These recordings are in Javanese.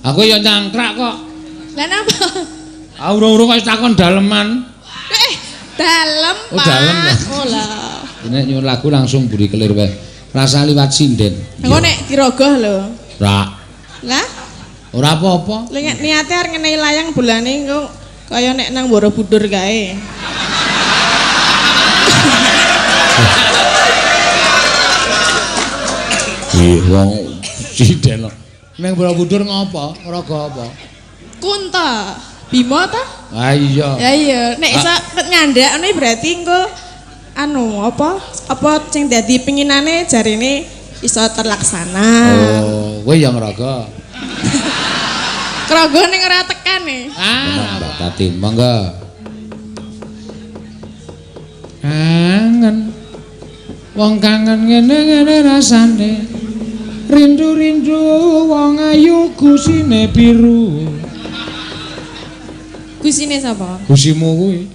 Aku ya nyangkrak kok. Lah napa? Ah urung-urung kok takon daleman. Dalem, Oh, Pak. dalem, ya. Oh lah. Nek nyuwun lagu langsung buri kelir wae. Rasa liwat sinden. Engko nek dirogoh lho. Ra. Lah, Ora apa-apa. lha nek niate arep ngenehi layang bulane engko kaya nek nang Borobudur kae. Iya, wong sinden. Nang Borobudur ngopo? Ngrogo apa? Kunta. Bima ta? Ah iya. Ya iya, nek iso nyandak ngono berarti engko anu apa? Apa sing dadi pinginane jarine iso terlaksana. Oh, kowe ya ngrogo. Krogo ning ora tekan e. Ah, Mbak Tatin, monggo. Kangen. Wong kangen ngene-ngene rasane. Rindu-rindu wong ayu gusine biru. Gusine sapa? Gusimu kuwi.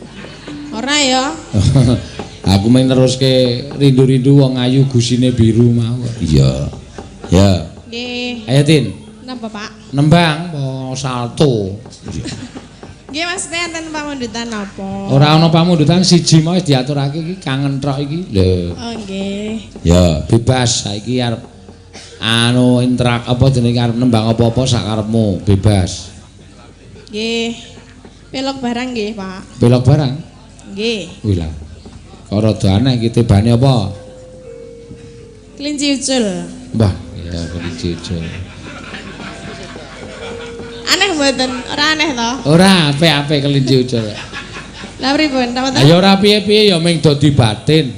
Ora ya. Aku main neruske rindu-rindu wong ayu gusine biru mau. Iya. Ya. Nggih. Ayo Tin, Napa, Pak? nembang apa salto? Iya. Nggih, maksudnya enten pamundutan napa? Ora ana pamundutan siji mau wis diaturake iki kangen trok iki. Lho. Oh, nggih. Ya, bebas saiki arep anu interak apa jenenge arep nembang apa-apa sak karepmu, bebas. Nggih. Pelok barang nggih, Pak. Belok barang. Nggih. Wih lah. Kok rada aneh iki tibane apa? Kelinci ucul. Mbah, ya kelinci ucul. Aneh mboten? Ora aneh to? Ora apik-apik kelinci ucul. Lah pripun? Ta Ayo ora piye-piye ya ming dadi batin.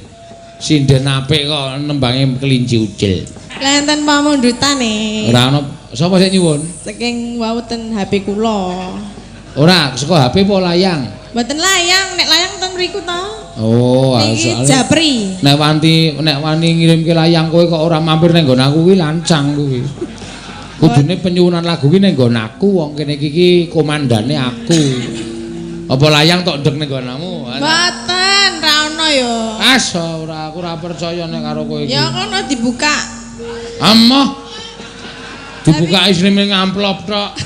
Sinden apik kok nembange kelinci ucul. Lah enten pamundutane. Ora ana sapa sing nyuwun? Saking wau ten HP kula. Ora, saka HP apa layang? Mboten layang, nek layang ten mriku to. Oh, Niki soalnya japri. Nek wani ngirimke layang kowe kok ora mampir ning nggon aku kuwi lancang kuwi. Kudune penyuwunan lagu kuwi ning nggon aku, wong kene iki komandane aku. Apa layang tok ndek ning nggonamu? Mboten, ra ono ya. As ora, aku ora percaya nek karo kowe iki. Ya kono dibuka. Amoh. Dibuka isine ming amplop tok.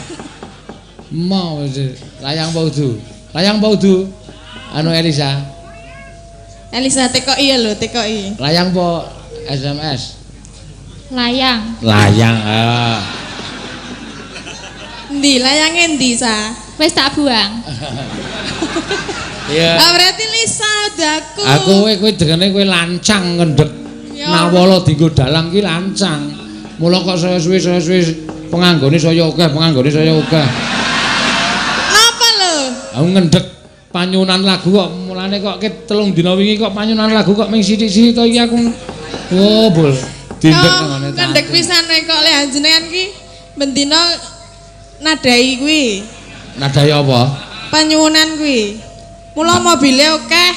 Emoh wis. Layang apa udu? Layang apa udu? Anu Elisa. Elisa TKI ya lho, TKI. Layang apa SMS? Layang. Layang. Ah. Endi layange endi, Sa? Wis tak buang. Iya. Ah berarti Lisa udah aku. Aku kowe dengene kowe lancang ngendhek. Ya. Nawala dienggo dalang ki lancang. Mula kok saya suwe penganggone saya akeh, penganggone saya akeh. Napa lho? Aku ngendhek panyunan lagu kok mulane kok ket 3 dina wingi kok panyunan lagu kok ming sithik-sithik to iki aku. Oh, bol. Dindek Oh, nang ngene. Ngendhek pisan kowe kok lek jenengan ki bendina nadai kuwi. Nadai apa? Panyuwunan kuwi. Mula mobile akeh.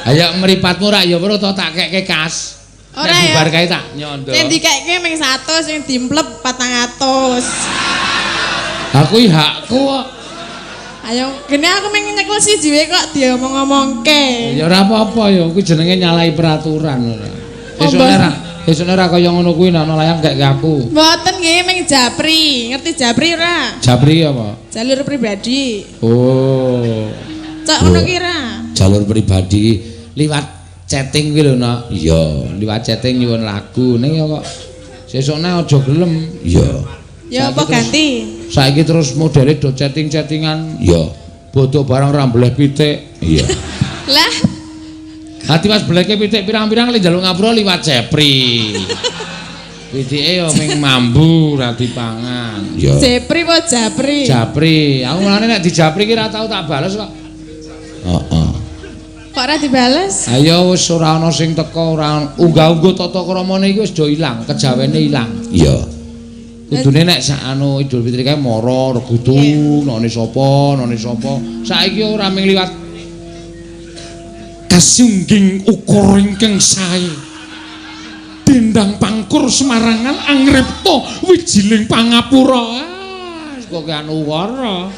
Ayo mripatmu rak ya weruh to tak kekke kas. Ora Nek ya. bubar kae tak nyondo. Sing dikekke ming 100, sing dimplep 400. Aku iki hakku kok. Ayo, gene aku ming nyekel siji wae kok diomong-omongke. Ya ora apa-apa ya, kuwi jenenge nyalahi peraturan ora. Esuk ora kaya ngono kuwi nek ana layang kekke aku. Mboten nggih ming japri. Ngerti japri ora? Japri apa? Jalur pribadi. Oh. Cok ngono ki ora? Jalur pribadi liwat chatting kuwi lho, Nak. Iya, liwat chatting nyuwun lagu ning ya kok sesukne aja gelem. Iya. Ya apa ganti? Saiki terus modele do chatting-chattingan. Iya. Bodho barang ra mbleh pitik. Iya. Lah, Hati pas bleke pitik pirang-pirang le njaluk ngapura liwat Jepri. Pitike ya ming mambu ra dipangan. Iya. Jepri apa Japri? Japri. Aku mulane nek dijapri ki ra tau tak bales kok. Heeh. Kok ora dibales? Ayo wis ora ana sing teko, ora unggah-ungguh tata kramane iki wis do ilang, kejawene ilang. Iya. Kudune nek sak anu Idul Fitri kae mara regudu, none sapa, none sapa. Saiki ora ming liwat kasungging ukur ingkang sae. Dendang pangkur Semarangan angripta wijiling pangapura. Ah, kok anu wara.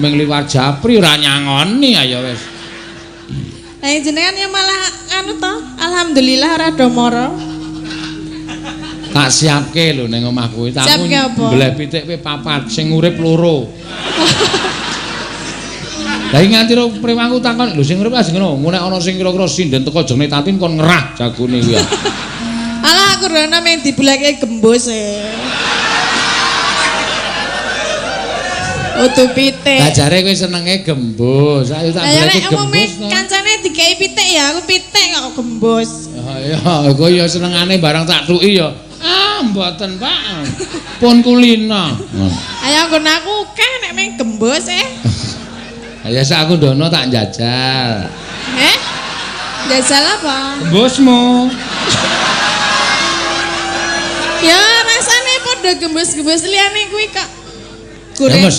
Ming liwat japri ora nyangoni ayo wis. Lah jenengan ya malah anu to, alhamdulillah ora do mara. Tak siapke lho ning omah kuwi. Tak mbeleh pitik kowe papat sing urip loro. Lah iki nganti prewangku takon, lho sing urip lajeng ngono, nek ana sing kira-kira sinden teko jenenge Tatin kon ngerah jagone kuwi. Alah aku rono meng dibeleke gembus e. Udu pitik. Lah jare kowe senenge gembus. Ayo tak beleke gembus. Kancane dikei pitik ya, aku pitik kok gembus. Ya kowe ya senengane barang tak tuki ya. Ah, mboten, Pak. Pun kulina. Ayo nggon aku akeh nek meng gembus e. Ya sak aku ndono tak njajal. Heh? Njajal apa? Gembusmu. Ya rasane padha gembus-gembus liyane kuwi kok. Goreng. Ya,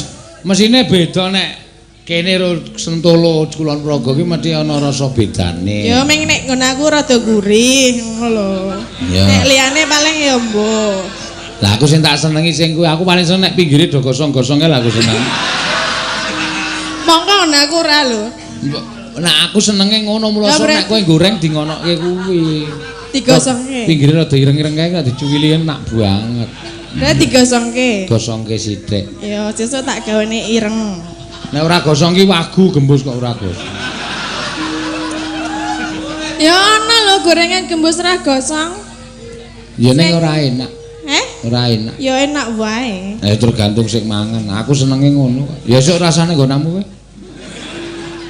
mesine beda nek kene ro Sentolo Kulon Progo ki mesti ana rasa bedane. Ya meng nek nggon aku rada gurih ngono lho. Nek liyane paling ya mbuh. Lah aku sing tak senengi sing kuwi aku paling seneng nek pinggire do gosong-gosonge lah aku seneng. Mongko nggon aku ora lho. Nah aku senenge ngono mula nek kowe goreng di ngonoke kuwi. Digosongke. Pinggire rada ireng-ireng kae nek dicuwili enak banget. Lah digosongke. Gosongke sithik. Ya sesuk tak gawene ireng. Nek ora gosong ki wagu gembus kok ora gosong. Ya ana lho gorengan gembus ora gosong. Ya ning ora enak. Heh? Ora enak. Ya enak wae. Ya tergantung sing mangan. Aku senenge ngono kok. Ya sok rasane nggonamu kowe.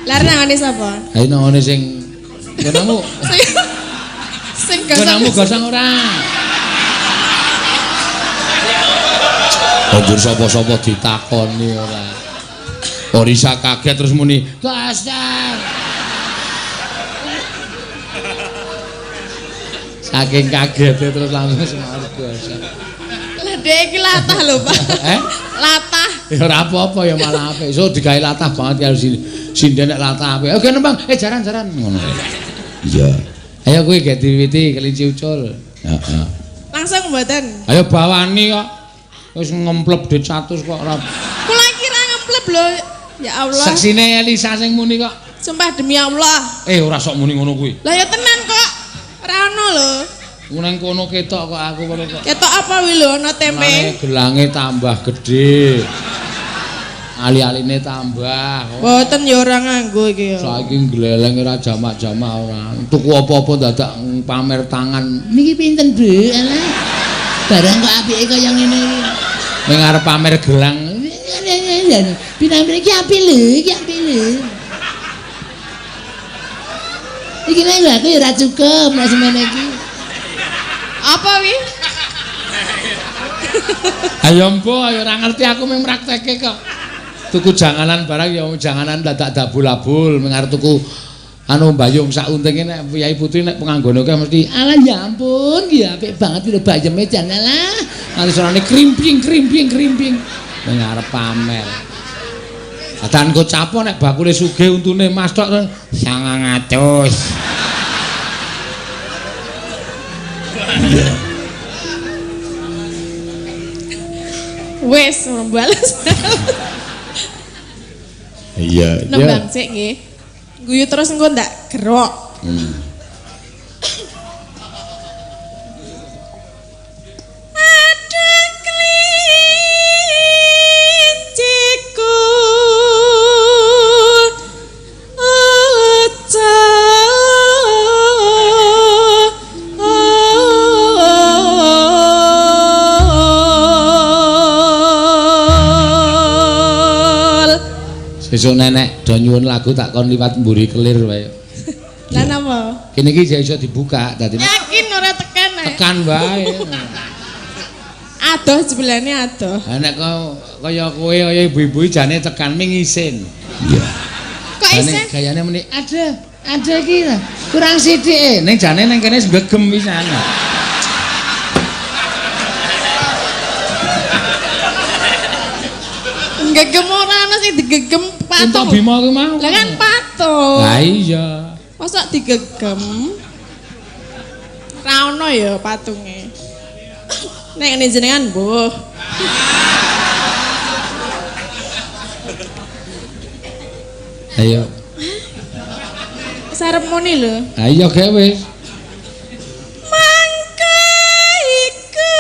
Lah nangane sapa? Ha nangane sing nggonamu. Sing gosong. Nggonamu gosong ora? Banjur sapa-sapa ditakoni ora. Orisa kaget terus muni, "Gosong." Saking kagete terus langsung semaur gosong. Lah dhek iki latah lho, Pak. Eh? Latah. Ya ora apa-apa ya malah apik. So digawe latah banget karo sinden nek latah apik. Oke nembang, jaran-jaran ngono. Iya. Ayo kowe gek diwiti kelinci ucul. Heeh. Langsung mboten. Ayo bawani kok. Wis ngemplep dit 100 kok ora. Kula kira ngemplep lho. Ya Allah. Seksine Elisa sing muni kok. Sumpah demi Allah. Ora sok muni ngono kuwi. Lah ya tenan kok. Ora ono lho. Nang kono ketok kok aku kono kok. Ketok apa wi lho ana tempe. Gelange tambah gedhe. Ali-aline tambah. Mboten ya ora nganggo iki ya. Saiki gleleng ora jamak-jamak ora. Tuku apa-apa dadak pamer tangan. Niki pinten, Bu? Alah. Barang kok apike kaya ngene iki. Ning arep pamer gelang. Pinambre iki apik lho, iki apik lho. Iki nek aku ya ora cukup nek semene iki. Apa wi? Ayo mbo, ayo ora ngerti aku mung praktekke kok. Tuku janganan barang ya janganan dadak dabul-abul, mung arep tuku anu mbayung sak untinge nek Kyai Putri nek penganggone akeh mesti alah ya ampun ki apik banget lho bayeme jan alah. Nanti suarane krimping krimping krimping ning arep pamer. Atan kok capo nek bakule sugih untune mas tok 900. Wes bales. Iya, nembang sik nggih. Guyu terus engko ndak gerok. Ada kelinciku Sesuk nenek do nyuwun lagu tak kon liwat mburi kelir wae. Lah napa? Kene iki iso dibuka dadi yakin ora tekan ae. Tekan wae. Adoh jebulane adoh. Ha nek kaya kowe kaya ibu-ibu jane tekan ming isin. Iya. Kok isin? Gayane muni ada iki kurang sithik. Ning jane ning kene gegem pisan. Gegem ora ana sing digegem patung. Unta Bima kuwi mau. Lah kan patung. Lah iya. Mosok digegem? Ra ono ya patunge. Nek ngene jenengan mbuh. Ayo. Sarep muni lho. Ha iya gek wis. Mangka iku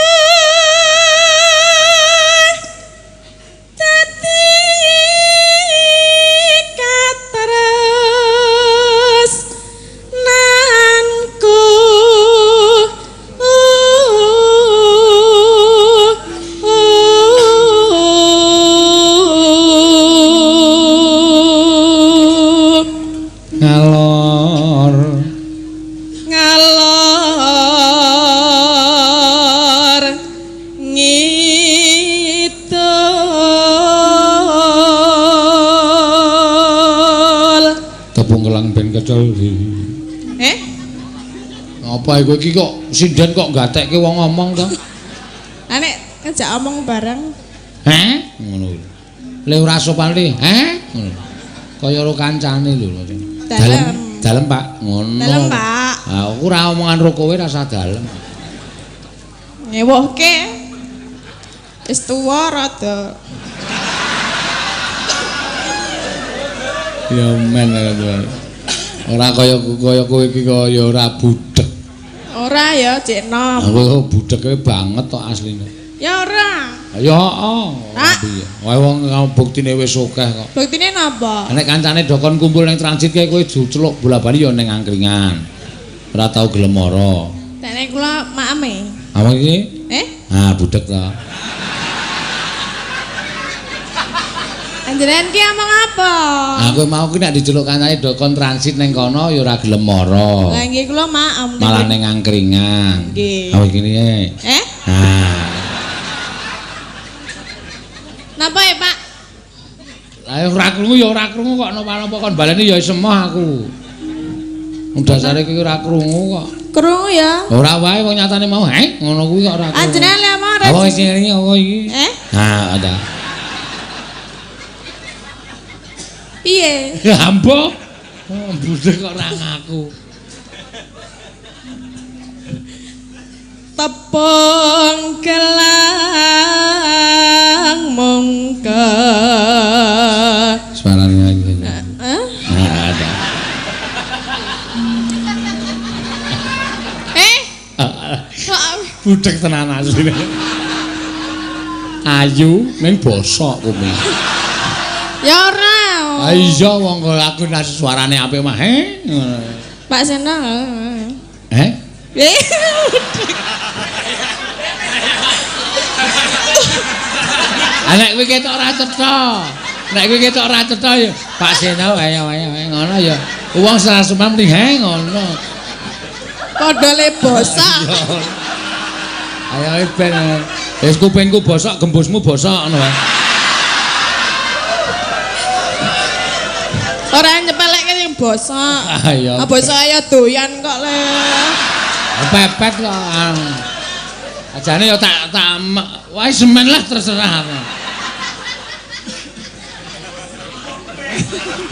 Walang ben kecel. Eh? Apa iku iki kok sinden kok gatekke wong ngomong to? Lah nek ngejak omong bareng. Heh? Ngono kuwi. Le ora sopan li, heh? Ngono. Kaya ro kancane lho. Dalem. Dalem, Pak. Ngono. Dalem, Pak. Ha, aku ora omongan ro kowe rasa dalem. Ngewuhke. Wis tuwa rada. Ya men ora kaya kaya kowe iki kaya ora budhek. Ora ya, cek nom. Aku budheke banget tok asline. Ya ora. Ya heeh. Piye? Wae wong buktine wis akeh kok. Buktine napa? Nek kancane do kon kumpul ning transit kae kowe diceluk bola-bali ya ning angkringan. Ora tau gelem mara. Nek kula maeme. Apa iki? Eh? Ah, budhek to. Anjenengan ki omong apa? Aku mau ki nek diceluk kancane do kon transit ning kono ya ora gelem mara. Lah nggih kula maem. Malah ning angkringan. Nggih. Apa iki? Eh? Ah. Napa ya, Pak? Lah ora krungu ya ora krungu kok napa-napa kon baleni ya semah aku. Wong dasare iki ora krungu kok. Krungu ya? Ora wae wong nyatane mau, heh, ngono kuwi kok ora krungu. Anjenengan lek omong ora. Apa sing ngene apa iki? Eh? Ha, ada. Piye? Ya ambo. Oh, budhek kok ora ngaku. Tepung gelang mongko. Suarane iki. Hah? Nah, ada. Eh? Budhek tenan asline. Ayu ning bosok kuwi. Ya ora. Ah iya wong kok aku nek suarane apik mah he ngono. Pak Seno. Eh? Eh. Nek kowe ketok ora cetha. Nek kowe ketok ora cetha ya Pak Seno ayo ayo ngono ya. Wong serasuman muni he ngono. Padha le bosok. Ayo ben wis kupingku bosok, gembusmu bosok ngono wae. Ora nyepelekke sing bosok. Ayo. Ah bosok ya doyan kok le. Pepet kok. Ajane ya tak tak wae semen lah terserah aku.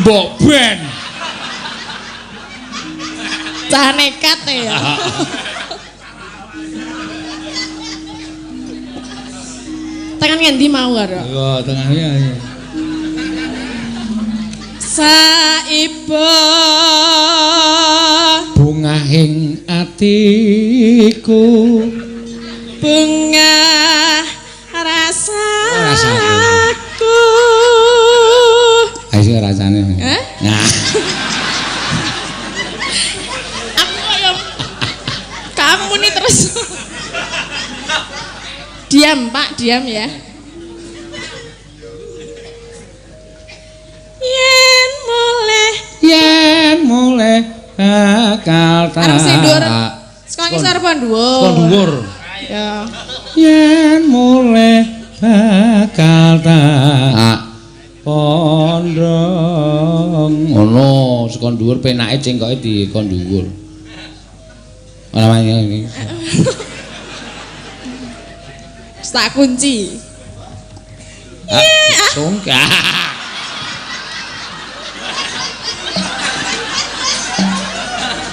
Mbok ben. Cah nekat ya. Tangan ngendi mau karo? Iya, tengahnya. Saiba bungahing atiku bunga rasaku. Ayo rasane. Eh? Nah. Aku kaya kamu nih terus. Diam, Pak, diam ya. Yen muleh, yen muleh bakal tak. Arep sing dhuwur. Saka ngisor apa dhuwur? Saka dhuwur. Ya. Yen muleh bakal tak pondong. Ngono, saka dhuwur penake cengkoke di kon dhuwur. Ora iki. Tak kunci. Iya. Sungkah.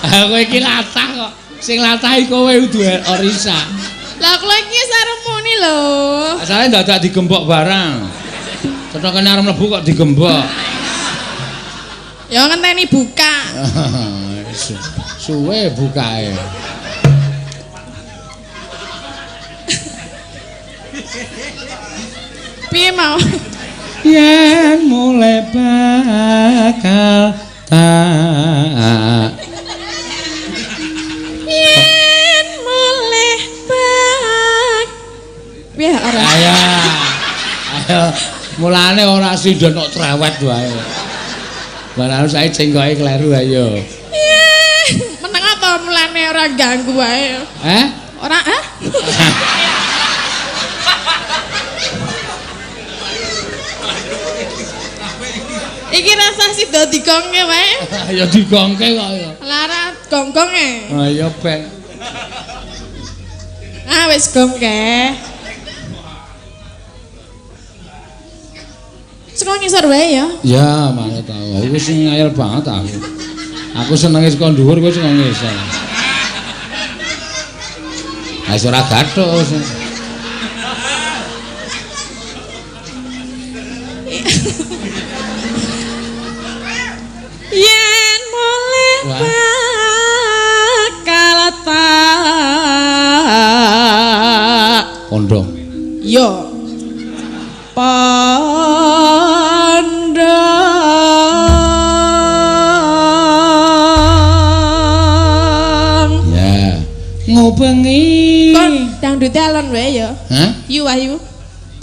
Aku iki latah kok. Sing latah iku kowe udu Orisa. Lah kula iki sarep muni lho. Asale dadak digembok barang. Cetha kene arep mlebu kok digembok. Ya ngenteni buka. Suwe bukae. Piye mau? Yen mulai bakal tak. Yen mulai bak. Piye ora? Ayo. Ayo, mulane ora sida nok trewet wae. Barang sae cengkoke kleru ayo. Meneng apa mulane ora ganggu wae. Eh? Ora ah? Iki rasa Ora sida digongke wae. Ya digongke kok ya. Lara gonggong e. Ah ya ben. Ah wis gongke. Saka ngisor wae ya. Ya, manut aku. Aku sing ngayal banget aku. Aku senenge saka dhuwur kowe sing ngisor. Ah ora gathuk. Yen mulih bakal tak Pondok. Yo. Pondok. Ya. Ngubengi. Kon dangdute alon wae ya. Hah? Yu Wahyu.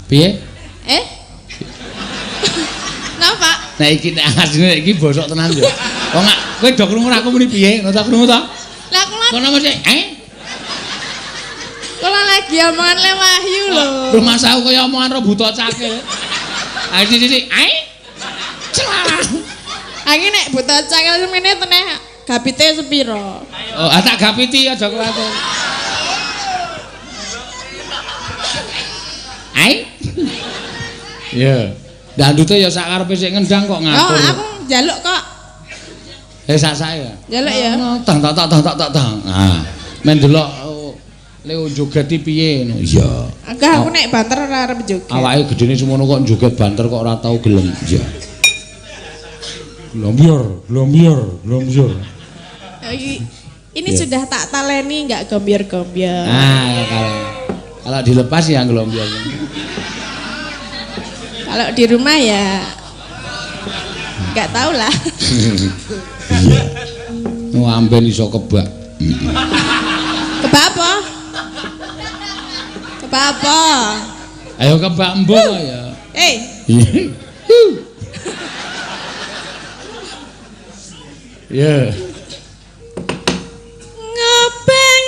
Piye? Eh? Napa? Nek iki nek asline iki bosok tenan yo. Wong kowe do krungu aku muni piye? Ngono ta krungu ta? Lah kula Kono mesti eh kula lagi omongan le Wahyu lho. Rumah aku kaya omongan ro buta cakil. Ayo sithik ae. Celah. Iki nek buta cakil semene teneh gapite sepiro? Oh, ah tak gapiti aja kuwatir. Ai. Iya. Dandute ya sak karepe sik ngendang kok ngatur. Oh, aku njaluk kok. Eh sak-sak ya. Njaluk ya. Tang tak tak tak tak tang. Nah, men delok Leo joget iki piye ngono. Iya. Enggak, aku nek banter ora arep joget. Awake gedene semono kok joget banter kok ora tau gelem. Iya. Glombior, glombior, glombior. Ini ya. Sudah tak taleni enggak gombior-gombior. Nah, kalau dilepas ya glombior. Kalau di rumah ya enggak tahu lah. Iya. Amben iso kebak. Kebak apa? Kebak apa? Ayo kebak mbok ya. Eh. Iya. Ngepeng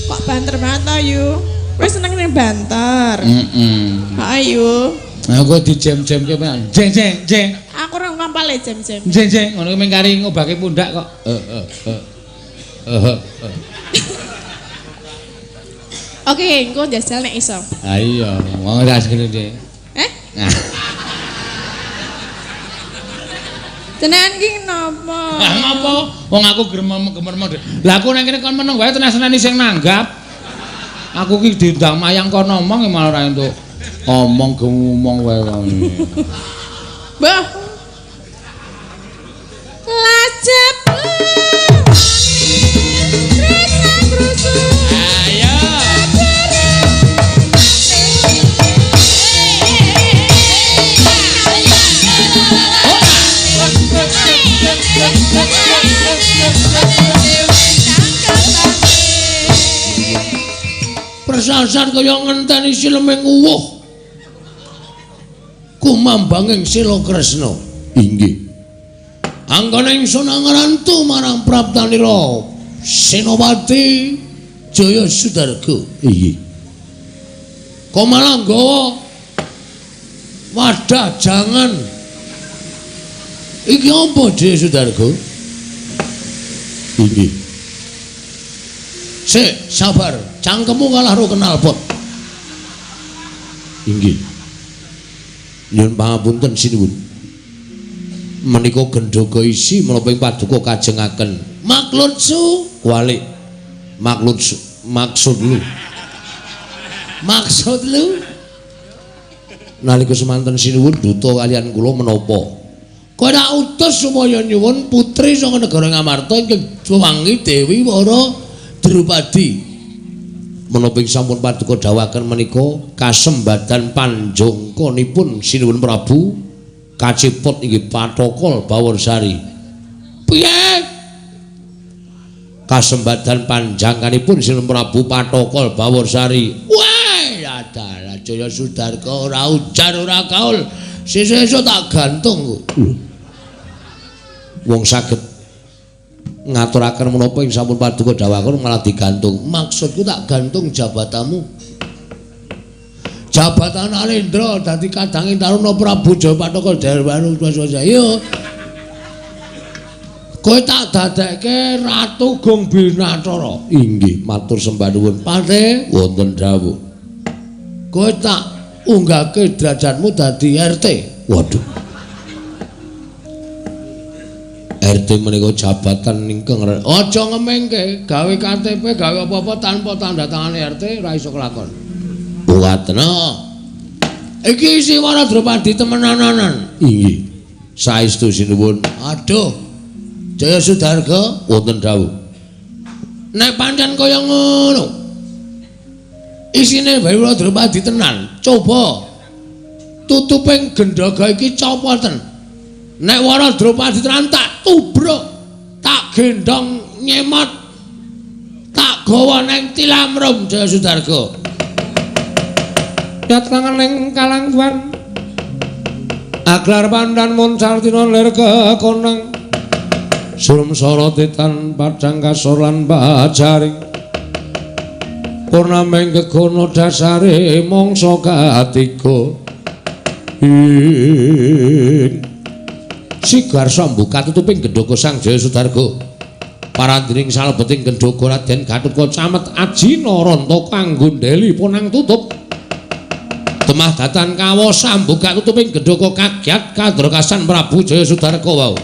Kok banter banget to, Yu? Kowe seneng ning banter. Heeh. Ayo. Aku dijem-jemke men. Jeng jeng jeng. Aku ora ngampale jem-jem. Jeng jeng ngono mung kari ngobake pundak kok. Heeh heeh. Heeh. Oke, engko njajal nek iso. Ha iya, wong ora segede. Eh? Nah. Jenengan ki napa? Lah ngopo? Wong aku gemerem-gemerem. Lah aku nang kene kon meneng wae tenan-tenani sing nanggap. Aku ki diundang mayang kon omong malah ora entuk. Omong gemumong wae kon. Mbah. Lajep. Ayo. Persasar kaya ngenteni sileming uwuh. Kumambanging Sila Kresna. Inggih. Anggone ingsun angrantu marang praptanira Senopati Jaya Sudarga. Inggih. Kok malah nggawa wadah jangan. Iki apa Jaya Sudarga? Inggih. Sik, sabar. Cangkemmu kalah ro kenal pot. Inggih. Nyuwun pangapunten sinuwun. Menika gendhoga isi menapa ing paduka kajengaken. Maklutsu kuwalik. Maklutsu maksud lu. Maksud lu? Nalika semanten sinuwun duta kaliyan kula menapa? Kowe tak utus supaya nyuwun putri saka negara Ngamarta ingkang wangi Dewi Wara Drupadi. Menapa ing sampun paduka dawuhaken menika kasembadan panjangkanipun sinuwun Prabu kacepot inggih Pathokol Bawarsari. Piye? Kasembadan panjangkanipun sinuwun Prabu Pathokol Bawarsari. Wah, adalah Jaya Sudarga ora ujar ora kaul. Sesuk-esuk tak gantung. Wong saged ngaturaken menapa ing sampun paduka dawuhaken malah digantung. Maksudku tak gantung jabatanmu. Jabatan Alendra dadi kadanging Taruna Prabu Jaya Pathokol Darwanu Yo. Kowe tak dadekke Ratu Gong Binatara. Inggih, matur sembah nuwun. Pate wonten dawuh. Kowe tak unggahke derajatmu dadi RT. Waduh. RT menika jabatan ingkang aja ngemengke, gawe KTP, gawe apa-apa tanpa tanda tangane RT ora iso kelakon. Mboten. Iki isi Wara Drupadi temenanan. Inggih. Saestu sinuwun. Aduh. Jaya Sudarga wonten dawuh. Nek pancen kaya ngono. Isine Wara Drupadi tenan. Coba tutuping gendhaga iki copoten. Nek Wara Drupadi tenan tak tubruk, tak gendhong nyemot, tak gawa nang tilamrum Jaya Sudarga. Yat tangan ning kalangguan. Aglar pandan moncar tina lir kekonang. Surum sorotitan padang kasor lan bajaring. Purnameng gegono dasare mangsa katiga. Ing sigar sambuka tutuping gendhoga Sang Jaya Sudarga. Parandining salebeting gendhoga Raden Gatotkaca camet aji Narantaka kanggo ndeli ponang tutup. Temah datan kawa sambuka tutuping gendhoga kagyat kadrakasan Prabu Jaya Sudarga wau.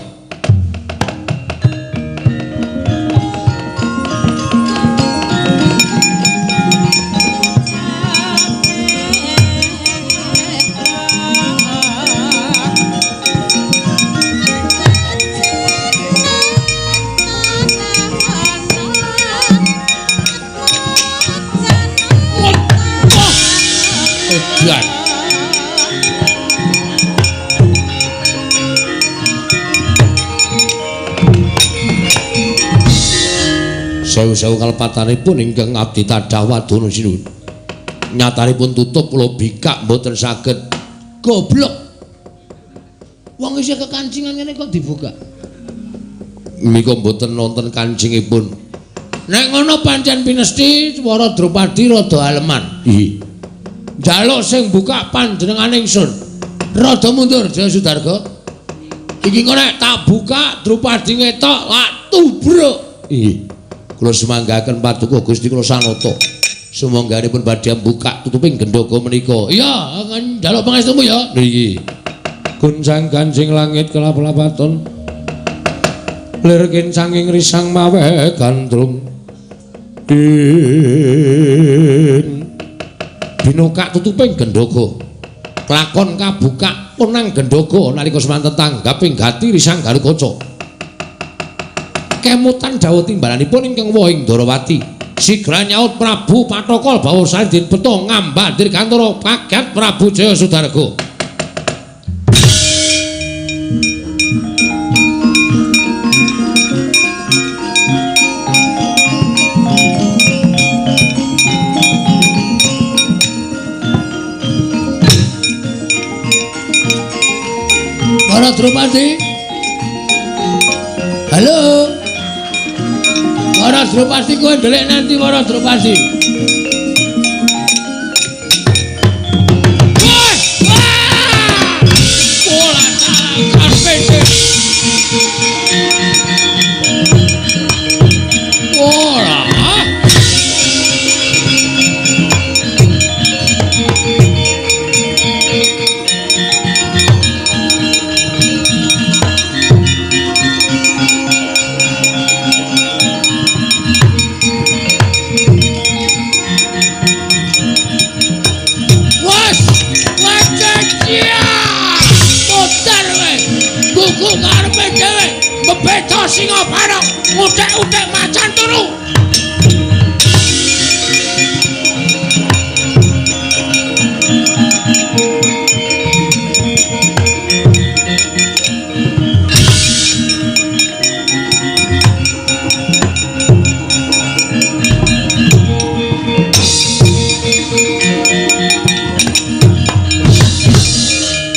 Sewu-sewu kalepatanipun ingkang abdi tadah wadana sinuwun. Nyatanipun tutup kula bikak mboten saged. Goblok. Wong isih kekancingan ngene kok dibuka. Menika mboten nonton kancingipun. Nek ngono pancen pinesti Wara Drupadi rada aleman. Inggih. Njaluk sing buka panjenengane ingsun. Rada mundur Jaya Sudarga. Iki engko nek tak buka Drupadi ngetok lak tubruk. Inggih. Kula sumanggaken paduka Gusti kula sanata. Sumangganipun badhe buka tutuping gendhoga menika. Iya, njaluk pangestumu ya. Nggih. Guncang ganjing langit kelap-lapaton. Lir kincanging risang mawe gandrung. Ing binokak tutuping gendhoga. Klakon kabuka ponang gendhoga nalika semanten tanggaping gati risang Garukaca. Kemutan dawuh timbalanipun ingkang wohing Ndarawati. Sigra nyaut Prabu Pathokol Bawarsari den beto ngambah dirgantara kaget Prabu Jaya Sudarga. Wara Drupadi. Halo. Wara Drupadi kowe ndelik nanti Wara Drupadi. Wah! Wah! Bola karpete. Ora. Beda singa barong, nguthek-uthek macan turu.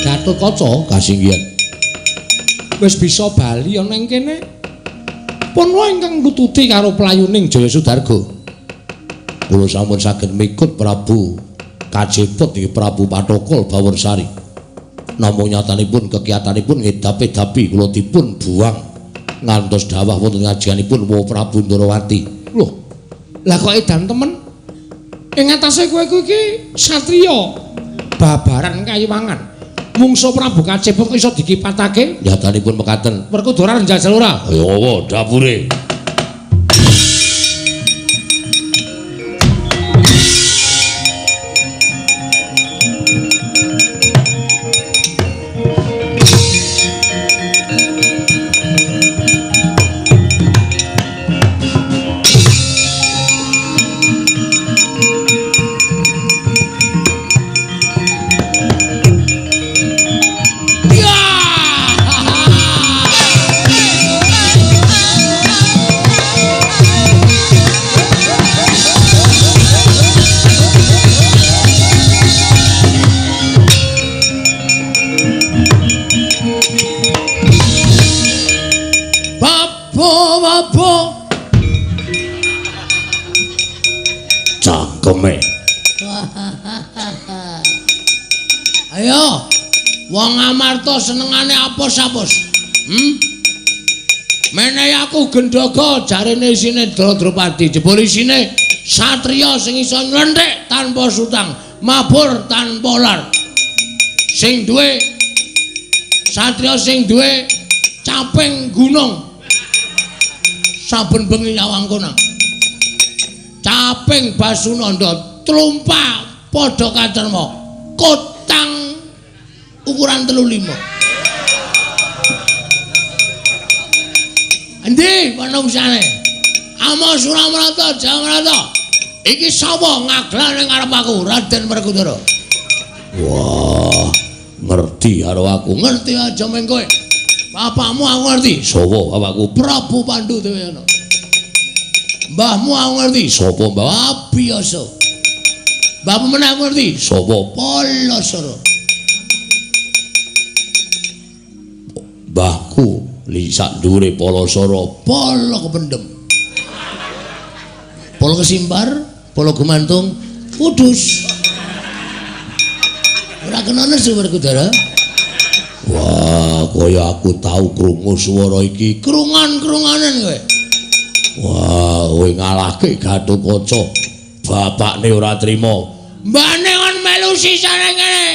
Gatotkaca kasinggihan. Wis bisa bali ana ing kene. Punwa ingkang nututi karo playuning Jaya Sudarga. Kula sampun saged mikut Prabu Kaceput iki Prabu Pathokol Baworsari. Namung nyatanipun kekiyatanipun ngedap-edapi kula dipun buang ngantos dawah wonten ngajianipun Wa Prabu Ndorowati. Loh, lah kok edan temen? Ing atase kowe kuwi iki satriya babaran kayiwangan. Mungsuh Prabu Kaceput iso dikipatake? Nyatanipun mekaten. Werkudara njajal ora? Ayo apa dapure? Cangkeme. Ayo, wong Amarta senengane apos-apos. Menehi aku gendhoga jarene isine Drupadi, jebul isine satriya sing iso nylenthik tanpa sutang, mabur tanpa lar. Sing duwe satriya sing duwe caping gunung. Saben bengi nyawang konang. Caping Basunanda trumpak padha kacerma. Kotang ukuran 35. Endi manungsane? Ama Suramarta Jamarata. Iki sapa ngaglan ning ngarep aku, Raden Werkudara? Wah, ngerti karo aku. Ngerti aja meng kowe. Bapakmu aku ngerti. Sapa bapakku? Prabu Pandu Dewayana. Mbahmu aku ngerti. Sapa mbah? Abiyasa. Mbahmu meneh aku ngerti. Sapa? Palasara. Mbahku li sak dhuwure Palasara, pala kependhem. Pala kesimpar, pala gumantung, Kudus. Ora kena nesu Werkudara. Wah, kaya aku tau krungu swara iki. Krungan-krunganen kowe. Wah, kowe ngalahke Gatotkaca. Bapakne ora trima. Mbane kon melu sisane kene.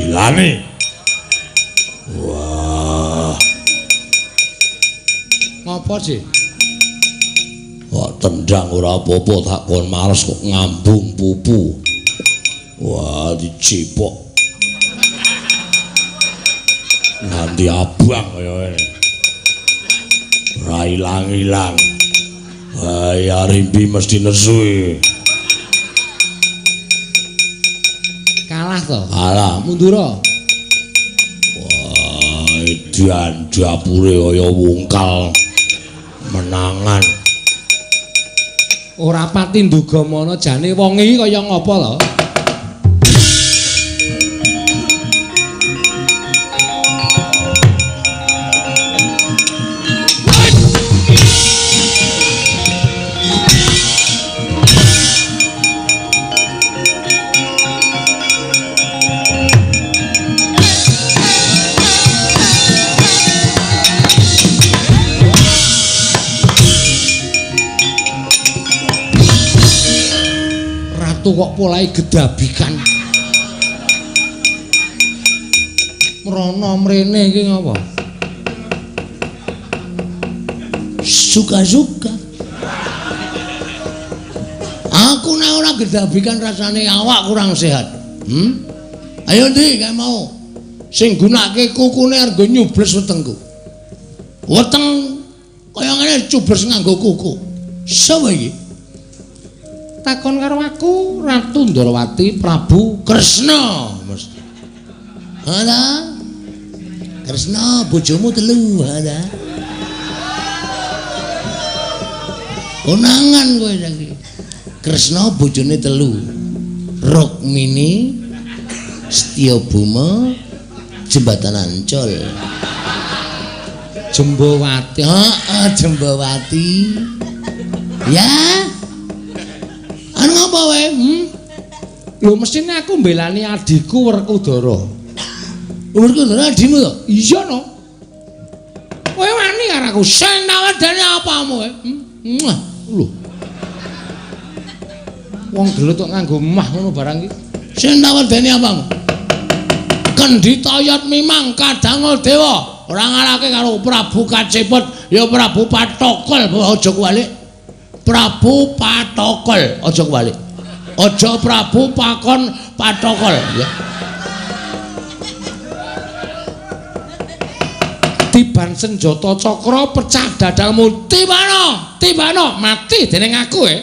Gilane. Wah. Ngopo sih? Kok tendang ora apa-apa tak kon males kok ngambung pupu. Wah, dicipok. Nganti abang kaya ngene. Ora ilang-ilang. Wah, ya Rimbi mesti nesu iki. Kalah to? Kalah, mundura. Wah, edan dapure kaya wungkal menangan. Ora pati nduga mana jane wong iki kaya ngapa lho? Ratu kok polahe gedabikan. Mrono mrene iki ngapa? Suka-suka. Aku nek ora gedabikan rasane awak kurang sehat. Ayo ndi kae mau? Sing gunake kukune arep nyubles wetengku. Weteng kaya ngene cubles nganggo kuku. Sapa iki? Takon karo aku, Ratu Ndorowati Prabu Kresna mesti. Ala. Kresna bojomu telu, ala. Konangan kowe saiki. Kresna bojone telu. Rukmini, Setyabuma, Jembatan Ancol. Jembawati. Heeh, Jembawati. Ya. Anu apa wae? Lho mestine aku mbelani adhiku Werkudara. Werkudara adhimu to? Iya no. Kowe wani karo aku. Sing tak wedeni apamu kowe? Mwah, lho. Wong gelut kok nganggo mah ngono barang iki. Sing tak wedeni apamu? Kendhi toyot mimang kadangul dewa ora ngalahke karo Prabu Kacepet ya Prabu Patokol aja kuwalik. Prabu Patokol aja kuwalik. Aja Prabu Pakon Patokol ya. Tiban senjata cakra pecah dadamu. Tibano, tibano mati dening aku e.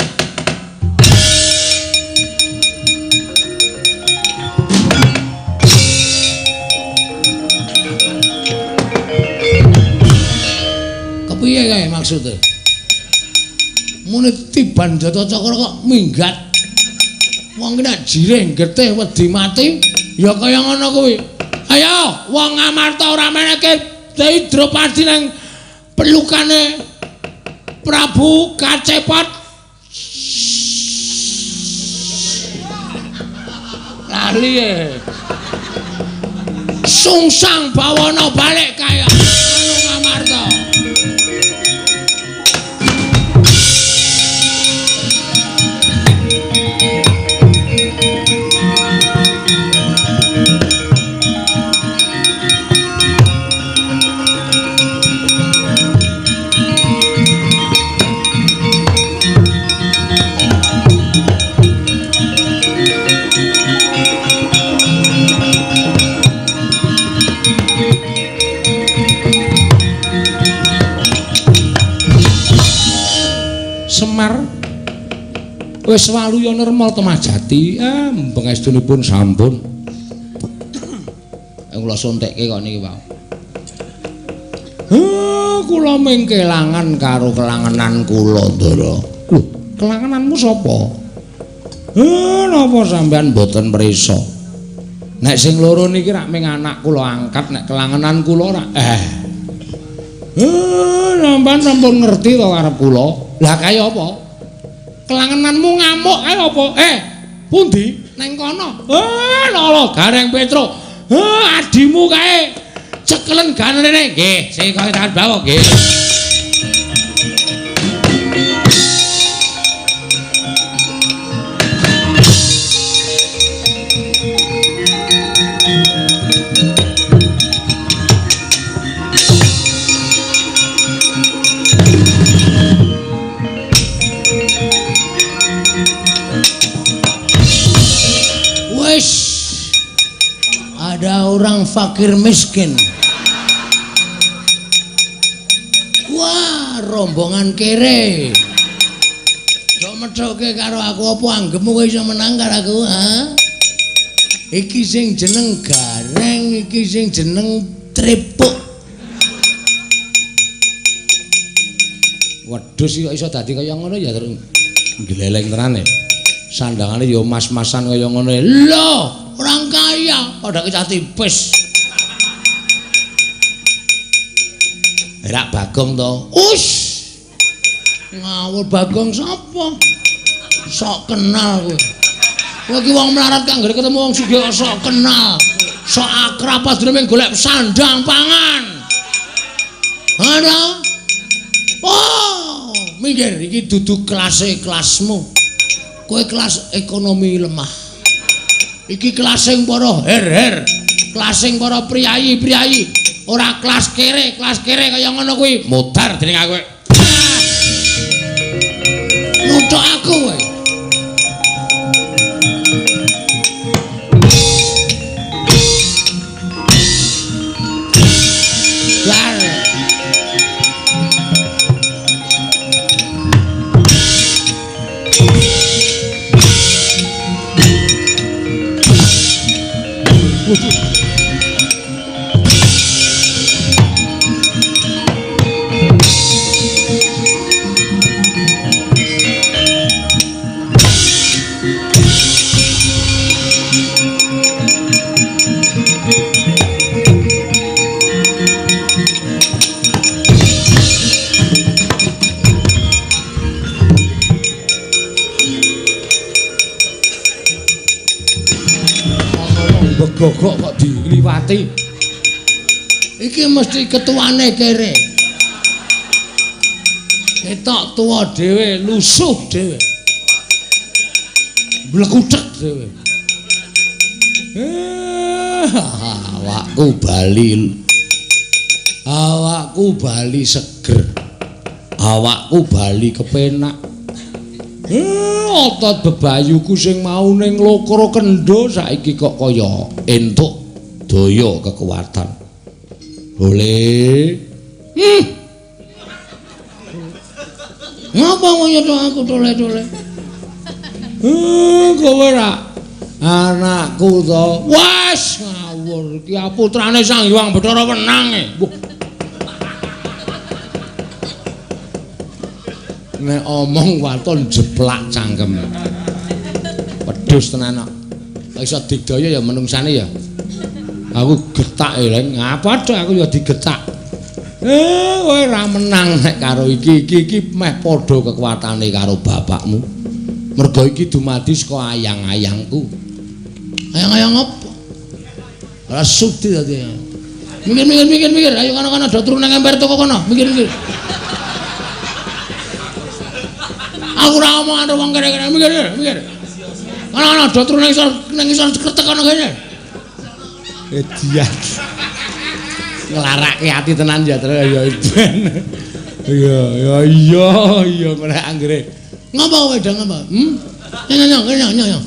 Kepiye kae maksude? Muni tiban jata cakra kok minggat. Wong ki nek jirih getih wedi mati ya kaya ngono kuwi. Ayo wong Amarta ora meneke Dewi Dropadi nang pelukane Prabu Kacepet. Lali e. Sungsang bawana balik kaya anu Amarta. Semar wis waluya nirmal temajati, pangestunipun sampun. Kula suntikke kok niki wae. Kula ming kelangan karo kelangenan kula, Ndara. Lho, kelangenanmu sapa? Napa sampean mboten prisa? Nek sing loro niki rak ming anak kula angkat, nek kelangenan kula rak sampean sampun ngerti to karep kula. Lah kaya apa? Kelangenanmu ngamuk kaya apa? Pundi? Neng kono. Lho Gareng Petro. Adimu kae cekelen ganene. Nggih, sing kaya tangan bawa nggih. Ada orang fakir miskin. Wah, rombongan kere. Do methoke karo aku apa anggepmu kowe iso menang karo aku, ha? Iki sing jeneng Gareng, iki sing jeneng Tripuk. Wedhus kok iso dadi kaya ngono ya terus gleleng tenan e. Sandangane ya mas-masan kaya ngono e. Lho, orang kaya padha kecah tipis. Rak Bagong to. Us. Ngawur Bagong sapa? Sok kenal kowe. Kowe iki wong melarat kang anggere ketemu wong sugih kok sok kenal. Sok akrab padune mung golek sandang pangan. Ana? Oh, minggir iki dudu klase kelasmu. Kowe kelas ekonomi lemah. Iki kelas sing para her-her, kelas sing para priyayi-priyayi, ora kelas kere kaya ngono kuwi. Modar dening aku. Nuthuk aku kowe. Bar. Begogok kok diliwati. Iki mesti ketuane kere. Ketok tuwa dhewe, lusuh dhewe. Blekuthek dhewe. Awakku bali. Awakku bali seger. Awakku bali kepenak. Otot bebayuku sing mau ning Lokro Kendho saiki kok kaya entuk daya kekuatan. Boleh. Ngapa ngono aku tole-tole? Kowe ra anakku to. Wes ngawur iki putrane Sang Hyang Bathara Wenang e. Nek omong waton jeplak cangkem. Pedhus tenan kok. Iso digdaya ya menungsane ya. Aku getak eleng. Ngapa tok aku ya digetak. Kowe ora menang nek karo iki. Iki meh padha kekuatane karo bapakmu. Mergo iki dumadi saka ayang-ayangku. Ayang-ayang apa? Ora sudi dadi. Mikir. Ayo kono-kono do turu nang emper toko kono. Mikir-mikir. Aku ora omong karo wong kere-kere, mikir. Ana do turu nang isor kretek ana kene. Edian. Nglarake ati tenan ya terus ya ben. Iya iya iya nek anggere. Ngapa kowe dang ngapa? Nyong.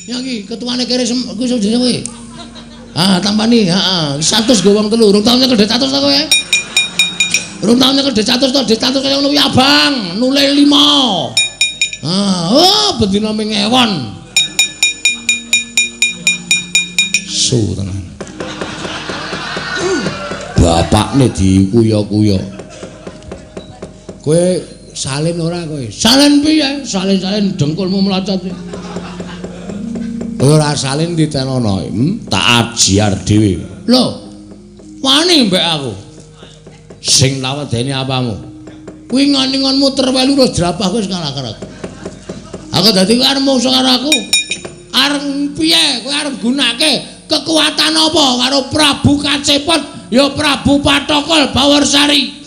Ya iki ketuane kere kuwi jenenge kowe. Ah tampani, heeh. 100 go wong telu, rong taun nyekel 100 ta kowe? Rong taun nyekel 100 to, 100 kaya ngono kuwi abang, nule 5. Ah, oh bendina ming ewon. Su tenan. Bapakne dikuya-kuya. Kowe salin ora kowe? Salin piye? Salin-salin dengkulmu mlocot. Ora salin ditenono, tak ajiar dhewe. Lho, wani mbek aku. Sing lawedene apamu? Kuwi ngon-ngonmu terwelu terus jerapah kowe kalah karo aku. Aku dadi kowe arep mungsuh karo aku. Arep piye? Kowe arep gunake kekuatan apa karo Prabu Kacepot ya Prabu Pathokol Bawarsari.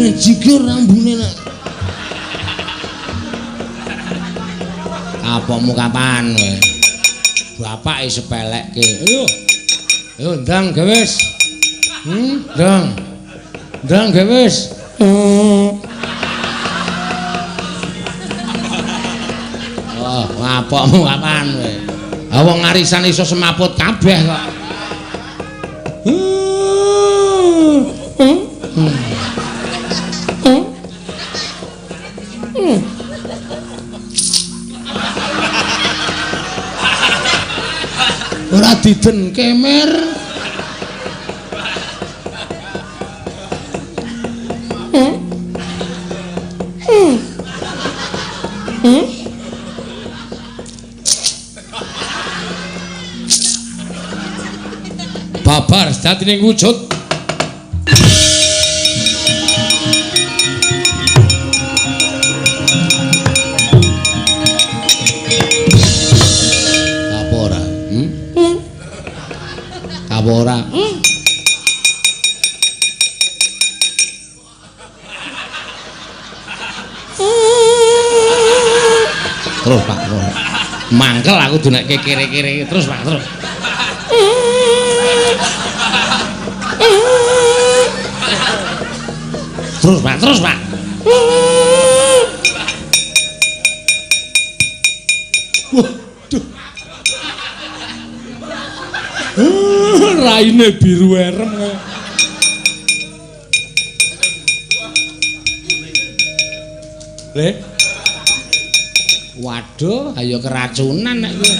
Ngejigur rambune nak. Apamu kapan kowe? Bapake sepelekke. Ayo. Ayo ndang gewis. Ndang. Ndang gewis. Oh, ngapokmu kapan kowe? Ha wong arisan iso semaput kabeh kok. Ora diden kemer. Babar sejatine wujud. Apa ora? Apa ora? Terus Pak. Mangkel aku dunekke kere-kere terus Pak, terus. Terus Pak, terus Pak. Waduh. Raine biru erem. Le. Waduh, ayo keracunan nek kowe.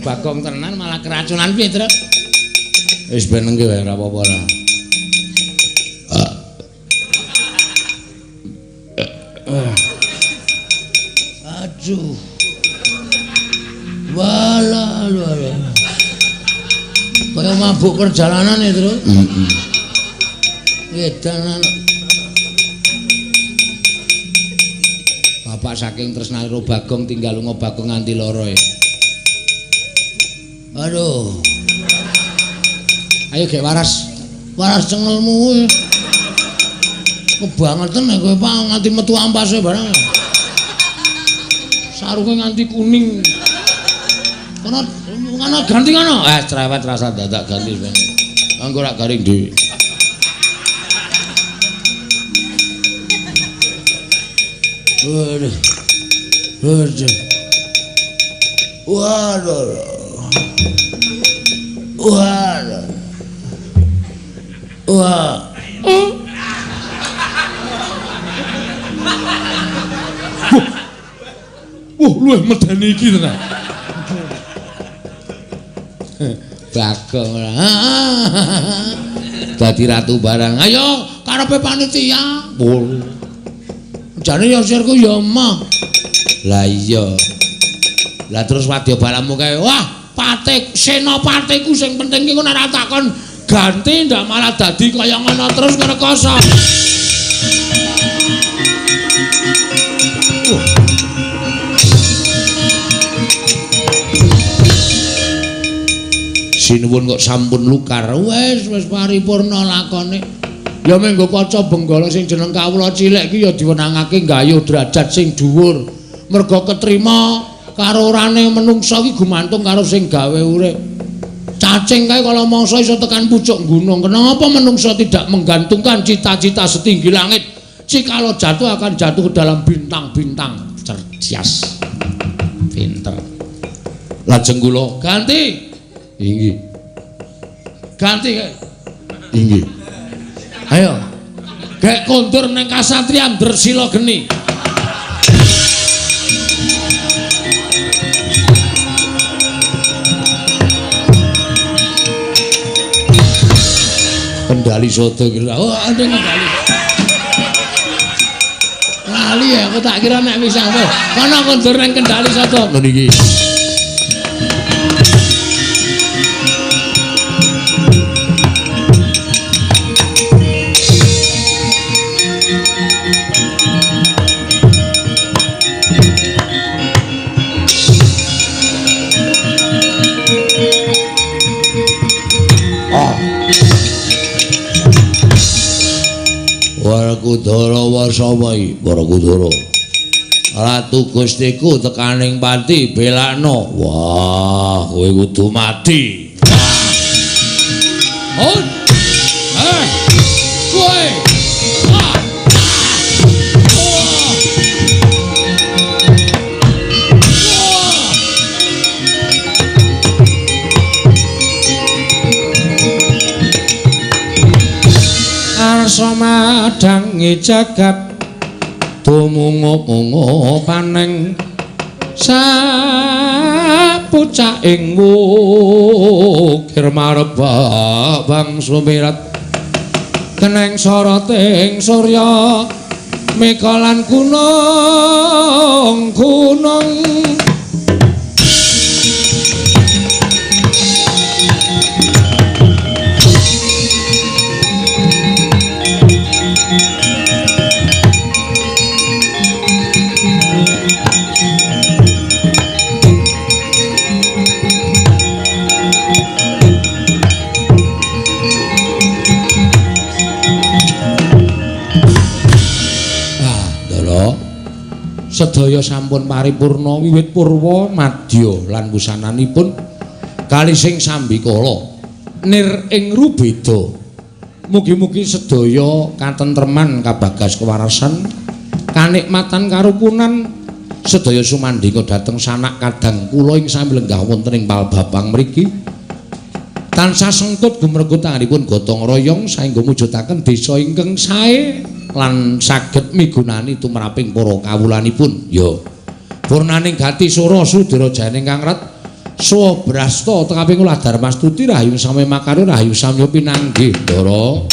Bagong tenan malah keracunan piye, Truk? Wis ben nengke wae ora apa-apa ora. Aduh. Walah, walah. Kaya mabuk perjalanan ya, Truk. Heeh. Wedanan. Bapak saking tresnane karo Bagong tinggal lunga Bagong nganti lara ya. Aduh. Ayo gek waras. Waras cengelmu. Kebangetan nek kowe Pak nganti metu ampase barang. Sarunge nganti kuning. Kono kono ganti kono. Eh cerewet rasa dadak ganti ben. Engko rak garing dhewe. Waduh. Waduh. Waduh. Waduh. Wah. Wah, luwih medeni iki tenan. Bagong ora. Dadi ratu barang. Ayo karepe panitia. Jane ya sirku ya emah. Lah iya. Lah terus wadya balamu kae, wah, patik senopatiku sing penting ki nek ora takon ganti ndak malah dadi kaya ngono terus ngrekoso. Sinuwun kok sampun lukar. Wis wis paripurna lakone. Ya menggo kaca Benggala sing jeneng kawula cilik iki ya diwenangake nggayuh derajat sing dhuwur. Merga ketrima karo orane menungsa iki gumantung karo sing gawe urip. Cacing kae kala mangsa iso tekan pucuk gunung. Kenapa menungsa tidak menggantungkan cita-cita setinggi langit? Jikalau jatuh akan jatuh ke dalam bintang-bintang. Cerdas. Pinter. Lajeng kula ganti. Inggih. Ganti kae. Inggih. Ayo. Gek kondur nang kasatriyan Dresila Geni. Kendali soto iki. Oh, ande kendali. Lali ya, aku tak kira nek wis sampe. Kono kondur nang kendali soto. Lho niki. Werkudara wasapa iki? Werkudara. Ratu Gustiku tekaning pati belakno. Wah, kowe kudu mati. Oh. Eh. Kowe. Ah. Arsa madangi jagat tumungup-mungup paneng sapucaking wukir marebak bang sumirat keneng soroting surya meka lan gunung-gunung. Sedaya sampun paripurna wiwit purwa madya lan wusananipun kali sing sambikala nir ing rubeda. Mugi-mugi sedaya katentreman kabagas kewarasan kanikmatan karukunan sedaya sumandhika dhateng sanak kadang kula ing sami lenggah wonten ing Palbapang mriki. Tansah sengkut gumregut tanganipun gotong royong saengga mujudaken desa ingkang sae lan saged migunani tumraping para kawulanipun. Ya. Purnaning gati sura sudira janing kang ret swabrasta tekaping kula Darmastuti rahayu sami makarya rahayu samya pinanggih. Ndara.